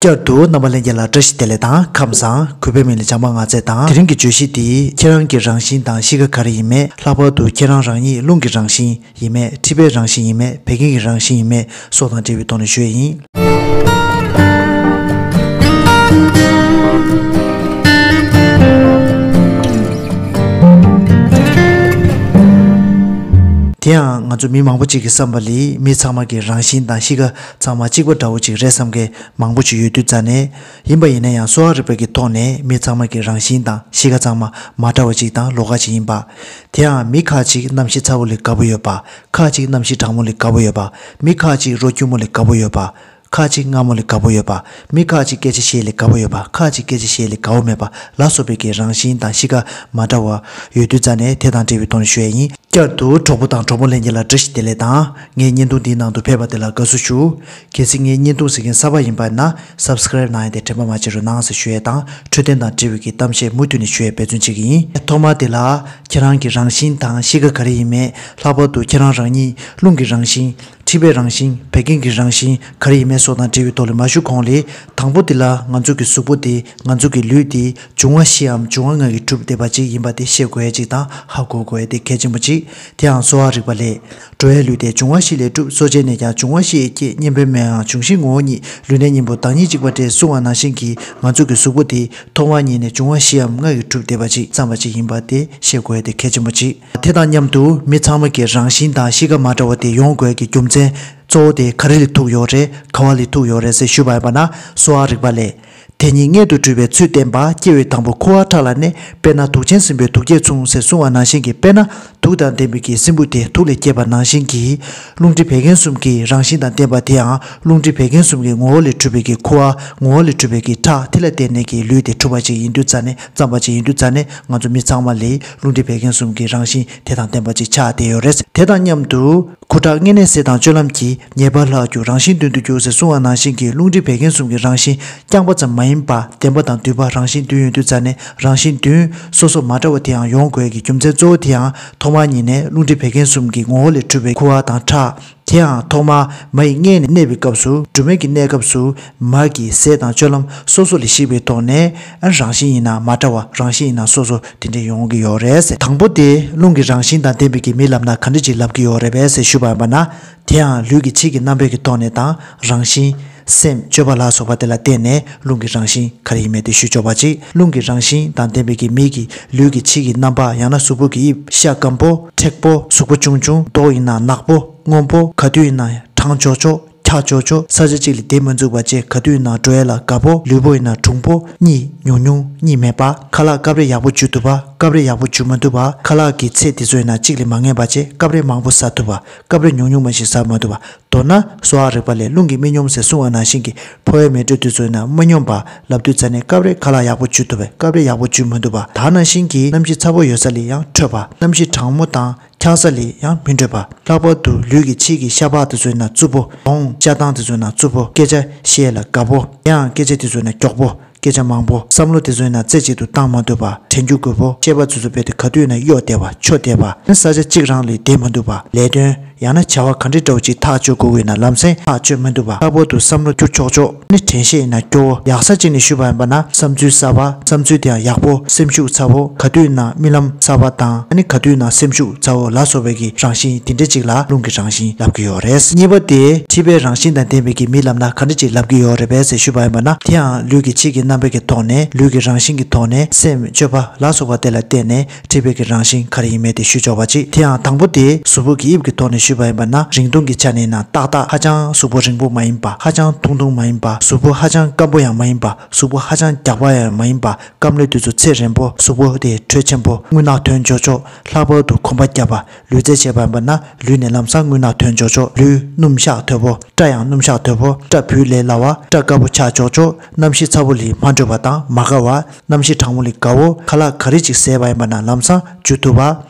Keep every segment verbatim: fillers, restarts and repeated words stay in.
བསྐྱར་དུ་རྣམ་པ་ལྷན་རྒྱས་ལ་བཀྲ་ཤིས་བདེ་ལེགས་དང་ཁམས་བཟང་། གུས་པའི་མིང་ལ་བྱམས་པ་ངག་བཅད་དང་། དེ་རིང་གི་བརྗོད་གཞི་འདི་ཁྱེད་རང་གི་རང་བཞིན་དང་གཤིས་ཀ་ག་རེ་ཡིན་མེད། ལྷག་པར་དུ་ཁྱེད་རང་རང་ཉིད་རླུང་གི་རང་བཞིན་ཡིན་མེད། མཁྲིས་པའི་རང་བཞིན་ཡིན་མེད། བད་ཀན་གྱི་རང་བཞིན་ཡིན་མེད་སོགས་དང་འབྲེལ་བའི་ཐོག་ནས་ཞུ་ཡས་ཡིན། དེ་ཡང་ང་ཚོ་མི་མང་པོ་ཅིག་གི་བསམ་པ་ལ་མི་ཚང་མ་གི་རང་བཞིན་དང་གཤིས་ཀ་ཚང་མ་གཅིག་པ་འདྲ་བོ་ཅིག་རེད་བསམ་མཁན་མང་པོ་ཅིག་ཡོད་དུས་ཙང་ནས། ཡིན་པ་ཡིན་ན་ཡང་གསོ་བ་རིག་པ་གི་ཐོག་ནས་མི་ཚང་མ་གི་རང་བཞིན་དང་གཤིས་ཀ་ཚང་མ་མ་འདྲ་བ་ཅིག་དང་ལོགས་ཀ་ཅིག་ཡིན་པ། དེ་ཡང་མི་ཁ་ཅིག་གནམ་གཤིས་ཚ་བོ་ལ་དགའ་པོ་ཡོད་པ། ཁ་ཅིག་གནམ་གཤིས་གྲང་མོ་ལ་དགའ་པོ་ཡོད་པ། མི་ཁ་ཅིག་རོ་སྐྱུར་མོ་ལ་དགའ་པོ་ཡོད་པ། ཁ་ཅིག་མངར་མོ་ལ་དགའ་པོ་ཡོད་པ། མི་ཁ་ཅིག་སྐད་ཆ་བཤད་ལ་དགའ་པོ་ཡོད་པ། ཁ་ཅིག་སྐད་ཆ་བཤད་ལ་དགའ་པོ་མེད་པ་ལ་སོགས་པའི་གི་རང་བཞིན་དང་གཤིས་ཀ་མ་འདྲ་བ་ཡོད་དུས་ཙང་ནས་དེ་དང་འབྲེལ་བའི་ཐོག་ནས་ཞུ་ཡས་ཡིན། བསྐྱར་དུ་གྲོགས་པོ་དང་གྲོགས་མོ་ལྷན་རྒྱས་ལ་བཀྲ་ཤིས་བདེ་ལེགས་དང་། ངའི་བརྙན་ཐུང་འདིའི་ནང་དུ་ཕེབས་པ་དེ་ལ་དགའ་བསུ་ཞུ། གལ་སྲིད་ངའི་བརྙན་ཐུང་གཟིགས་མཁན་གསར་པ་ཡིན་པ་ན་སབ་སི་ཀ་རེབ་གནང་ཡས་དེ་དྲན་པ་མ་བརྗེད་རོགས་གནང་ཟེར་ཞུ་ཡས་དང་། འཕྲོད་བསྟེན་དང་འབྲེལ་བའི་གི་གཏམ་བཤད་མུ་མཐུད་ནས་ཞུ་ཡས་འབད་བརྩོན་བྱེད་ཀྱི་ཡིན། ཐོག་མ་དེ་ལ་ཁྱེད་རང་གི་རང་བཞིན་དང་གཤིས་ཀ་ག་རེ་ཡིན་མེད། ལྷག་པར་དུ་ཁྱེད་རང་རང་ཉིད་རླུང་གི་རང་བཞིན། མཁྲིས་པའི་རང་བཞིན། བད་ཀན་གྱི་རང་བཞིན་ག་རེ་ཡིན་མེད་སོགས་དང་འབྲེལ་བའི་ཐོག་ལ་མ་ཞུ་གོང་ལ། དང་པོ་དེ་ལ་ང་ཚོ་གི་གཟུགས་པོ་དེ། ང་ཚོ་གི་ལུས་དེ་འབྱུང་བ་བཞིའམ་འབྱུང་བ་ལྔ་གིས་གྲུབ་བསྡད་པ་ཅིག་ཡིན་པ་དེ་ཤེས་དགོས་ཡ་ཅིག་དང་ཧ་གོ་དགོས་ཡ་དེ་གལ་ཆེན་པོ་ཅིག་དེའང་གསོ་བ་རིག་པ་ལས། འགྲོ་བའི་ལུས་དེ་འབྱུང་བ་བཞི་ལས་གྲུབ། སོ་སྐྱེའི་གནས་ཀྱང་འབྱུང་བ་བཞི་ཡི་སྐྱེ། གཉེན་པོའི་མི་ཡང་འབྱུང་བཞི་ངོ་བོ་ཉིད། ལུས་གནས་གཉེན་པོ་བདག་ཉིད་གཅིག་པ་སྟེ་གསུངས་པ་ནང་བཞིན་གྱི་ང་ཚོ་གི་གཟུགས་པོ་དེ་ཐོག་མ་ཉིད་ནས་འབྱུང་བ་བཞིའམ་ལྔ་གིས་གྲུབ་བསྡད་པ་ཅིག་བརྩམས་པ་ཅིག་ཡིན་པ་དེ་ཤེས་དགོས་ཡ་དེ་གལ་ཆེན་པོ་ཅིག་དེ་དང་མཉམ་དུ་མི་ཚང་མ་གི་རང་བཞིན་དང་གཤིས་ཀ་མ་འདྲ་བ་དེ་ཡོང་དགོས་ཀྱི་རྒྱུ་མཚན་གཙོ་བོ་དེ་ག་རེ་ལ་ཐུག་ཡོད་རེད། ག་བ་ལ་ཐུག་ཡོད་རེད་ཟེར་ཞུས་པ་ཡིན་པ་ན། གསོ་བ་རིག་པ་ལས། དེ་ཉིད་མངལ་དུ་སྤྲུལ་པའི་ཚུལ་བསྟན་པ། སྐྱེ་བའི་དང་པོ་ཁུ་བ་ཁྲག་ལ་གནས། དཔེར་ན་དུག་ཅན་སྲིན་པོའི་དུག་བརྒྱད་མཚུངས་ཟེར་གསུངས་པ་ནང་བཞིན་གྱི། དཔེར་ན་དུག་དང་ལྡན་པའི་གི་སྲིན་བུ་དེ་དུག་ལས་སྐྱེས་པ་ནང་བཞིན་གྱི། རླུང་མཁྲིས་བད་ཀན་གསུམ་གྱི་རང་བཞིན་དང་ལྡན་པ་དེའང་རླུང་མཁྲིས་བད་ཀན་གསུམ་གྱི་ངོ་བོ་ལས་གྲུབ་པའི་གི་ཁུ་བ། ངོ་བོ་ལས་གྲུབ་པའི་གི་ཁྲག་དེ་ལ་བརྟེན་ནས་ཀྱི་ལུས་དེ་གྲུབ་པ་ཅིག་ཡིན་དུས་ཙང་ནས། བརྩམས་པ་ཅིག་ཡིན་དུས་ཙང་ནས། ང་ཚོ་མི་ཚང་མ་ལ་རླུང་མཁྲིས་བད་ཀན་གསུམ་གྱི་རང་བཞིན་དེ་དང་ལྡན་པ་ཅིག་ཆགས་བསྡད་ཡོད་རེད། དེ་དང་མཉམ་དུ་ཁུ་ཁྲག་བསྣན་ནས་ཟས་དང་སྤྱོད་ལམ་གྱིས། ཉེས་པ་ལྷག་གྱུར་རང་བཞིན་མདུན་དུ་འགྱུར་ཟེར་གསུངས་པ་ནང་བཞིན་གྱི། རླུང་མཁྲིས་བད་ཀན་གསུམ་གྱི་རང་བཞིན་རྐྱང་པ་ཙམ་མ་ཡིན་པ། ལྡན་པ་དང་འདུས་པ་རང་བཞིན་བདུན་ཡོད་དུས་ཙང་ནས། རང་བཞིན་བདུན་སོ་སོ་མ་འདྲ་བ་དེའང་ཡོང་དགོས་ཀྱི་རྒྱུ་མཚན་གཙོ་བོ་དེའང་། ཐོག་མ་ཉིད་ནས་རླུང་མཁྲིས་བད་ཀན་གསུམ་གྱི་ངོ་བོ་ལས་གྲུབ་པའི་ཁུ་བ་དང་ཁྲག་དེའང་ཐོག་མ་མ་ཡི་མངལ་ནས་གནས་པའི་སྐབས་སུ། འབྲུ་སྨན་གྱི་གནས་སྐབས་སུ་མ་གི་ཟས་དང་སྤྱོད་ལམ་སོ་སོ་ལ་གཞིགས་པའི་ཐོག་ནས། ཨ། རང་བཞིན་ཡིན་ན་མ་འདྲ་བ། རང་བཞིན་ཡིན་ན་སོ་སོ་དེ་འདྲས་ཡོང་གི་ཡོད་རེད་ཟེར། དང་པོ་དེ་རླུང་གི་རང་བཞིན་དང་ལྡན་པའི་གི་མི་ལབ་ན་ག་འདྲ་ཅིག་ལབ་ཀྱི་ཡོད་རེད་པས་ཟེར་ཞུས་པ་ཡིན་པ་ན། དེའང་ལུས་ཀྱི་ཕྱི་གི་རྣམ་པའི་གི་ཐོག་ནས་དང་། རང་བཞིན། སེམས། སྤྱོད་པ་ལ་སོགས་པ་དེ་ལ་བརྟེན་ནས་རླུང་གི་རང་བཞིན་ག་རེ་ཡིན་མིན་དེ་ཞུས་ཆོག་པ་ཅིག་རླུང་གི་རང་བཞིན་དང་ལྡན་པའི་གི་མི་གི་ལུས་ཀྱི་ཕྱི་གི་རྣམ་པ། ཡང་ན་གཟུགས་པོ་གི་དབྱིབས། ཤ་སྐམ་པོ། མཁྲེགས་པོ། གཟུགས་པོ་ཆུང་ཆུང་། མདོག་ཡིན་ན་ནག་པོ། སྔོན་པོ། ག་དུས་ཡིན་ན་གྲང་ཆོག་ཆོག་འཁྱག་ཆོག་ཆོག་ས་ཆ་གཅིག་ལ་བསྡད་མ་ཚུགས་པ་བྱས། ག་དུས་ཡིན་ན་འགྲོ་ཡ་ལ་དགའ་པོ། ལུས་པོ་ཡིན་ན་གྲུང་པོ། གཉིད་ཉུང་ཉུང་གཉིད་མེད་པ། ཁ་ལག་སྐབས་རེ་ཡག་པོ་འཇུ་ཐུབ་པ། སྐབས་རེ་ཡག་པོ་འཇུ་མ་ཐུབ་པ། ཁ་ལག་གི་ཚད་དེ་ཚོ་ཡིན་ན་གཅིག་ལས་མ་ངེས་པ་བྱས། སྐབས་རེ་མང་པོ་ཟ་ཐུབ་པ། སྐབས་རེ་ཉུང་ཉུང་མ་ཞིག་ཟ་མ་ཐུབ་པ། མདོར་ན་གསོ་བ་རིག་པ་ལས་རླུང་གི་རྨི་སྙོམས་ཟེར་གསུངས་པ་ནང་བཞིན་གྱི་ཕོ་བའི་མེ་དྲོད་དེ་ཚོ་ཡིན་ན་རྨི་སྙོམས་པ་ལབ་དུས་ཙ་ནས། སྐབས་རེ་ཁ་ལག་ཡག་པོ་འཇུ་ཐུབ་པ། སྐབས་རེ་ཡག་པོ་འཇུ་མ་ཐུབ་པ། ད་ནང་བཞིན་གྱི་གནམ་གཤིས་ཚ་པོ་ཡོད་ས་ལ་ཡང་འཕྲོད་པ། གནམ་གཤིས་གྲང་མོ་དང་འཁྱག་ས་ལ་ཡང་མི་འཕྲོད་པ། ལྷག་པར་དུ་ལུས་ཀྱི་ཕྱི་གི་ཤ་པགས་དེ་ཚོ་ཡིན་ན་རྩུབ་པོ། གདོང་ཤ་སྟངས་དེ་ཚོ་ཡིན་ན་རྩུབ་པོ། སྐད་ཆ་བཤད་ལ་དགའ་པོ། ཡང་སྐད་ཆ་དེ་ཚོ་ཡིན་ན་མགྱོགས་པོ། སྐད་ཆ་མང་པོ། བསམ་བློ་དེ་ཚོ་ཡིན་ན་རྩེ་གཅིག་ཏུ་བཏང་མ་ཐུབ་པ། དྲན་རྒྱུ་རྒོད་པོ། བཤད་པ་ཚོ་ཚོ་རྦད་དེ་ག་དུས་ཡིན་ན་གཡོ་བསྡད་པ། འཕྱོ་བསྡད་པ། ས་ཆ་གཅིག་རང་ལ་བསྡད་མ་ཐུབ་པ། ལས་དོན་ཡང་ན་བྱ་བ་ག་འདྲ་འདྲ་བོ་ཅིག་ཐག་གཅོད་དགོས་ཀྱི་ཡིན་ན་ལམ་སེང་ཐག་གཅོད་མ་ཐུབ་པ། ལྷག་པར་དུ་བསམ་བློ་འཁྱུར་ཆོག་ཆོག་ནི་དྲན་ཤེས་ཡིན་ན་སྐྱོ་བོ། ཡག་ས་གཅིག་ནས་ཞུས་པ་ཡིན་པ་ན། བསམ་ཚུལ་གསར་པ། བསམ་ཚུལ་དེ་ཡང་ཡག་པོ། སེམས་ཤུགས་ཚ་བོ། ག་དུས་ཡིན་ན་རྨི་ལམ་གསར་པ་དང་། ཨ་ནི་ག་དུས་ཡིན་ན་སེམས་ཤུགས་ཚ་བོ་ལ་སོགས་པའི་གི་རང་བཞིན་དེ་འདྲ་ཅིག་ལ་རླུང་གི་རང་བཞིན་ལབ་ཀྱི་ཡོད་རེད། གཉིས་པ་དེ་མཁྲིས་པའི་རང་བཞིན་དང་ལྡན་པའི་གི་མི་ལབ་ན་ག་འདྲ་ཅིག་ལབ་ཀྱི་ཡོད་རེད་པས་ཟེར་ཞུས་པ་ཡིན་པ་ན། དེ་ཡང་ལུས་ཀྱི་ཕྱི་གི་རྣམ་པའི་གི་ཐོག་ནས། ལུས་ཀྱི་རང་བཞིན་གྱི་ཐོག་ནས། སེམས། སྤྱོད་པ་ལ་སོགས་པ་དེ་ལ་བརྟེན་ནས། མཁྲིས་པའི་གི་རང་བཞིན་ག་རེ་ཡིན་མིན་དེ་ཞུ་ཆོག་པ་ཅིག་དེ་ཡང་དང་པོ་དེ་གཟུགས་པོ་གི་དབྱིབས་ཀྱི་ཐོག་ནས་ཞུས་པ་ཡིན་པ་ན། རིང་ཐུང་གི་ཆ་ནས་ན་ཏག་ཏག་ཧ་ཅང་གཟུགས་པོ་རིང་པོ་མ་ཡིན་པ། ཧ་ཅང་ཐུང་ཐུང་མ་ཡིན་པ། གཟུགས་པོ་ཧ་ཅང་སྐམ་པོ་ཡང་མ་ཡིན་པ། གཟུགས་པོ་ཧ་ཅང་རྒྱགས་པ་ཡང་མ་ཡིན་པ། སྐམ་ལོས་དུས་ཚོད་ཚད་རན་པོ། གཟུགས་པོ་དེ་དྲོད་ཆེན་པོ། རྔུལ་ནག་ཐོན་ཆོག་ཆོག་ལྷག་པར་དུ་གོམ་པ་རྒྱབ་པ། ལུས་རྩལ་བྱས་པ་ཡིན་པ་ན་ལུས་ནས་ལམ་སང་རྔུལ་ནག་ཐོན་ཆོག་ཆོག་ལུས་སྣུམ་ཤག་དོད་པོ། སྐྲ་ཡང་སྣུམ་ཤག་དོད་པོ། སྐྲ་འབུད་ལས་སླ་བ། སྐྲ་དཀར་པོ་ཆགས་ཆོག་ཆོག་གནམ་གཤིས་ཚ་པོ་ལ་མ་འགྲོ་བ་དང་མ་དགའ་བ། གནམ་གཤིས་གྲང་མོ་ལ་དགའ་བོ། ཁ་ལག་ག་རེ་ཅིག་ཟས་པ་ཡིན་པ་ན་ལམ་སང་འཇུ་ཐུབ་པ།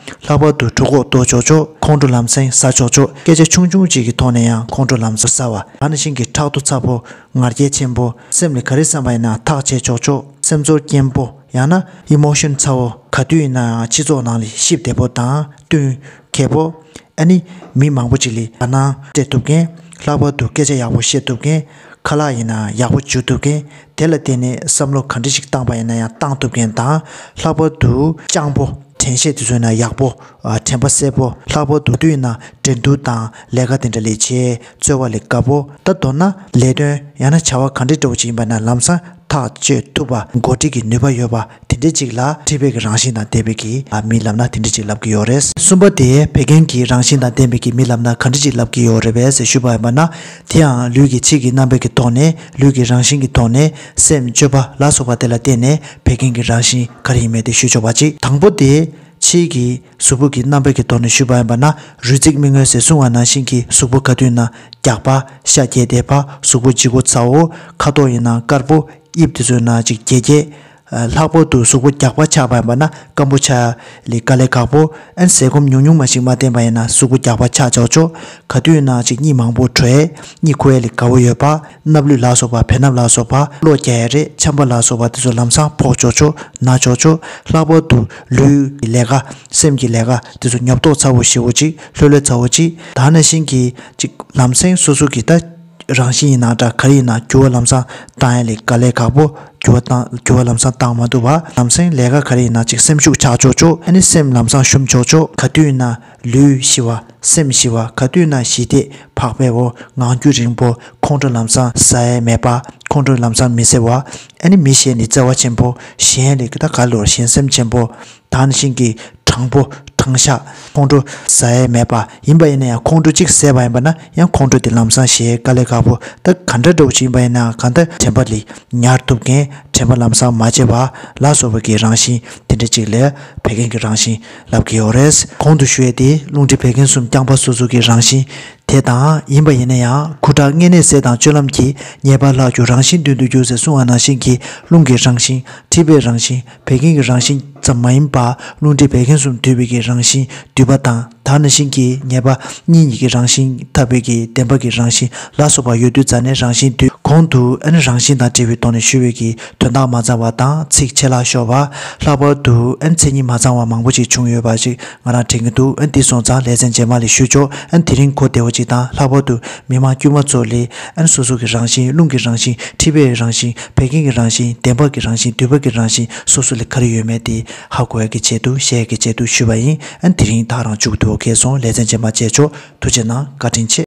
ལྷག་པར་དུ་གྲོད་ཁོག་ལྟོགས་ཆོག་ཆོག་ཁོང་ཁྲོ་ལམ་སེང་ཟ་ཆོག་ཆོག་སྐད་ཆ་ཆུང་ཆུང་ཅིག་གི་ཐོག་ནས་ཡང་ཁོང་ཁྲོ་ལམ་སང་ཟ་བ། ད་ནང་བཞིན་གྱི་ཕྲག་དོག་ཚ་པོ། ང་རྒྱལ་ཆེན་པོ། སེམས་ལ་ག་རེ་བསམ་པ་ཡིན་ན་ཐག་བཅད་ཆོག་ཆོག་སེམས་ཚོར་སྐྱེན་པོ། ཡང་ན་ཨི་མོ་ཤོན་ཚ་བོ། ག་དུས་ཡིན་ན་ཡང་སྤྱི་ཚོགས་ནང་ལ་གཤིབ་བདེ་པོ་དང་བསྟུན་མཁས་པོ། ཨ་ནི་མི་མང་པོ་ཅིག་ལ་དགའ་སྣང་སྤྲད་ཐུབ་མཁན། ལྷག་པར་དུ་སྐད་ཆ་ཡག་པོ་བཤད་ཐུབ་མཁན། ཁ་ལག་ཡིན་ན་ཡག་པོ་འཇུ་ཐུབ་མཁན། དེ་ལ་བརྟེན་ནས་བསམ་བློ་ག་འདྲ་ཞིག་བཏང་པ་ཡིན་ན་ཡང་བཏང་ཐུབ་མཁན་དང་། ལྷག་པར་དུ་སྤྱང་པོ། དྲན་ཤེས་དེ་ཚོ་ཡིན་ན་ཡག་པོ། ཨ། དྲན་པ་གསལ་པོ། ལྷག་པར་དུ་དུས་ཡིན་ན་འགྲན་བསྡུར་དང་ལས་ཀ་དེ་འདྲ་ལས་བྱེད་རྩོལ་བ་ལས་དགའ་པོ། ད་མདོར་ན་ལས་དོན་ཡང་ན་བྱ་བ་ག་འདྲ་འདྲ་བོ་ཅིག་ཡིན་པ་ན་ལམ་སང་ཐག་གཅོད་ཐུབ་པ། འགོ་ཁྲིད་ཀྱི་ནུས་པ་ཡོད་པ། དེ་འདྲ་ཅིག་ལ་མཁྲིས་པའི་གི་རང་བཞིན་དང་ལྡན་པའི་གི་མི་ལབ་ན་དེ་འདྲ་ཅིག་ལབ་ཀྱི་ཡོད་རེད། གསུམ་པ་དེ་བད་ཀན་གྱི་རང་བཞིན་དང་ལྡན་པའི་གི་མི་ལབ་ན་ག་འདྲ་ཅིག་ལབ་ཀྱི་ཡོད་རེད་པས་ཟེར་ཞུས་པ་ཡིན་པ་ན། དེའང་ལུས་ཀྱི་ཕྱི་གི་རྣམ་པའི་གི་ཐོག་ནས། ལུས་ཀྱི་རང་བཞིན་གྱི་ཐོག་ནས། སེམས་སྤྱོད་པ་ལ་སོགས་པ་དེ་ལ་བརྟེན་ནས་བད་ཀན་གྱི་རང་བཞིན་ག་རེ་ཡིན་མིན་དེ་ཞུས་ཆོག་པ་ཅིག་དང་པོ་དེ། ཕྱི་གི་གཟུགས་པོ་གི་རྣམ་པའི་གི་ཐོག་ནས་ཞུས་པ་ཡིན་པ་ན། རུས་ཚིགས་མིག་སྔོན་ཟེར་གསུངས་པ་ནང་བཞིན་གྱི་གཟུགས་པོ་ག་དུས་ན་རྒྱགས་པ། ཤ་རྒྱས་བསྡད་པ། གཟུགས་པོ་ལྗིད་ཁོག་ཚ་བོ། ཁ་དོག་ཡིན་ན་དཀར་པོ། དབྱིབས་དེ་ཚོ་ན་ཅིག་རྒྱས་རྒྱས། ལྷག་པར་དུ་གཟུགས་པོ་རྒྱགས་པ་ཆགས་པ་ཡིན་པ་ན་སྐམ་པོ་ཆགས་ལས་དཀའ་ལས་ཁག་པོ། ཨན་ཟས་སྐོམ་ཉུང་ཉུང་མ་ཞིག་མ་བསྟེན་པ་ཡིན་ན་གཟུགས་པོ་རྒྱགས་པ་ཆགས་ཆོག་ཆོག་ག་དུས་ན་ཅིག་གཉིད་མང་པོ་བྲོས། གཉིད་ཁུག་ཡ་ལས་དགའ་བོ་ཡོད་པ། སྣབས་ལུད་ལ་སོགས་པ། བེ་སྣབས་ལ་སོགས་པ། གློ་རྒྱག་ཡ་རེད། ཆམ་པ་ལ་སོགས་པ་དེ་ཚོ་ལམ་སང་ཕོག་ཆོག་ཆོག་ན་ཆོག་ཆོག་ལྷག་པར་དུ་ལུས་ཀྱི་ལས་ཀ། སེམས་ཀྱི་ལས་ཀ་དེ་ཚོ་ཉོབ་ཏོག་ཚ་བོ་ཞེ་བོ་ཅིག་ལྷོད་ལྷོད་ཚ་བོ་ཅིག་ད་ནང་བཞིན་གྱི་ཅིག་ལམ་སེང་སོ་སོ་གི་ད་རང་བཞིན་ཡིན་ན་འདྲ། ག་རེ་ཡིན་ན་འགྱུར་བ་ལམ་སང་བཏང་ཡ་ལས་དཀའ་ལས་ཁག་པོ། འགྱུར་བ་བཏང་། འགྱུར་བ་ལམ་སང་བཏང་མ་ཐུབ་པ། ལམ་སེང་ལས་ཀ་ག་རེ་ཡིན་ན་ཅིག་སེམས་ཤུགས་ཆག་ཆོག་ཆོག་ཨ་ནི་སེམས་ལམ་སང་ཞུམ་ཆོག་ཆོག་ག་དུས་ཡིན་ན་ལུས་ཤི་བ། སེམས་ཤི་བ། ག་དུས་ན་ཞི་བདེ་བག་ཕེབས་པོ། ངང་རྒྱུད་རིང་པོ། ཁོང་ཁྲོ་ལམ་སང་ཟ་ཡས་མེད་པ། ཁོང་ཁྲོ་ལམ་སང་མི་སེལ་བ། ཨ་ནི་མི་གཞན་ནི་བརྩེ་བ་ཆེན་པོ། གཞན་ལས་ཀྱི་ད་ག་ལོར་གཞན་སེམས་ཆེན་པོ། ད་ནི་ཤིང་གི་དྲང་པོ་དྲང་བཞག་ཁོང་ཁྲོ་ཟ་ཡས་མེད་པ། ཡིན་པ་ཡིན་ན་ཡང་ཁོང་ཁྲོ་གཅིག་ཟས་པ་ཡིན་པ་ན་ཡང་ཁོང་ཁྲོ་དེ་ལམ་སང་ཞི་ཡས་དཀའ་ལས་ཁག་པོ། ད་ག་འདྲ་འདྲ་བོ་ཅིག་ཡིན་པ་ཡིན་ན་གང་ལྟར་དྲན་པ་ལས་ཉར་ཐུབ་མཁན། དྲན་པ་ལམ་སང་མ་བརྗེད་པ་ལ་སོགས་པ་གི་རང་བཞིན་དེ་འདྲ་ཅིག་ལ་བད་ཀན་གྱི་རང་བཞིན་ལབ་ཀྱི་ཡོད་རེད། གོང་དུ་ཞུ་ཡས་དེ་རླུང་མཁྲིས་བད་ཀན་གསུམ་རྐྱང་པ་སོ་སོ་གི་རང་བཞིན་དེ་དང་། ཡིན་པ་ཡིན་ན་ཡང་ཁུ་ཁྲག་བསྣན་ནས་ཟས་དང་སྤྱོད་ལམ་གྱིས་ཉེས་པ་ལྷག་རྒྱུ་རང་བཞིན་མདུན་དུ་འགྱུར་ཟེར་གསུངས་པ་ནང་བཞིན་གྱི་རླུང་གི་རང་བཞིན། མཁྲིས་པའི་རང་བཞིན། བད་ཀན་གྱི་རང་བཞིན་ཙམ་མ་ཡིན་པར་རླུང་མཁྲིས་བད་ཀན་གསུམ་འདུས་པའི་གི་རང་བཞིན་འདུས་པ་དང་། ད་ནང་བཞིན་གྱི་ཉེས་པ་གཉིས་ཉིད་ཀྱི་རང་བཞིན་ཐར་པའི་གི་བདེན་པ་གི་རང་བཞིན་ལ་སོགས་པ་ཡོད་དུས་ཙ་ནས་རང་བཞིན་འདུས། གོང་དུ་ཨ་ནི་རང་བཞིན་དང་འབྲེལ་བའི་ཐོག་ནས་ཞུ་བའི་གི་དོན་དག་མ་ཚང་བ་དང་ཚིག་ཆད་ལྷག་ཤོར་བ། ལྷག་པར་དུ་ཨ་ནི་མཚན་ཉིད་མ་ཚང་བ་མང་པོ་ཞིག་བྱུང་ཡོད་པ་ཞིག་ང་རང་དྲན་གྱི་འདུག་ཨ་ནི་འདི་སོང་ཙང་ལེ་ཚན་རྗེས་མ་ལ་ཞུ་ཆོག་ཨ་ནི་དེ་རིང་གོ་བདེ་བོ་ཅིག་དང་། ལྷག་པར་དུ་མི་མང་དཀྱུས་མ་ཚོ་ལ་ཨ་ནི་སོ་སོ་གི་རང་བཞིན། རླུང་གི་རང་བཞིན། མཁྲིས་པའི་རང་བཞིན། བད་ཀན་གྱི་རང་བཞིན། བདེན་པ་གི་རང་བཞིན། འདུས་པ་གི་རང་བཞིན་སོ་སོ་ལ་ག་རེ་ཡོད་མེད་དེ་ཧ་གོ་ཡ་གི་ཆེད་དུ། ཤེས་ཡ་གི་ཆེད་དུ་ཞུས་པ་ཡིན། ཨ་ནི་དེ་རིང་ད་རང་མཇུག་བསྡུ་བ་གལ་སོང་། ལེ་ཚན་རྗེས་མ་མཇལ་ཆོག་ཐུགས་རྗེ་གནང་། བཀའ་དྲིན་ཆེ།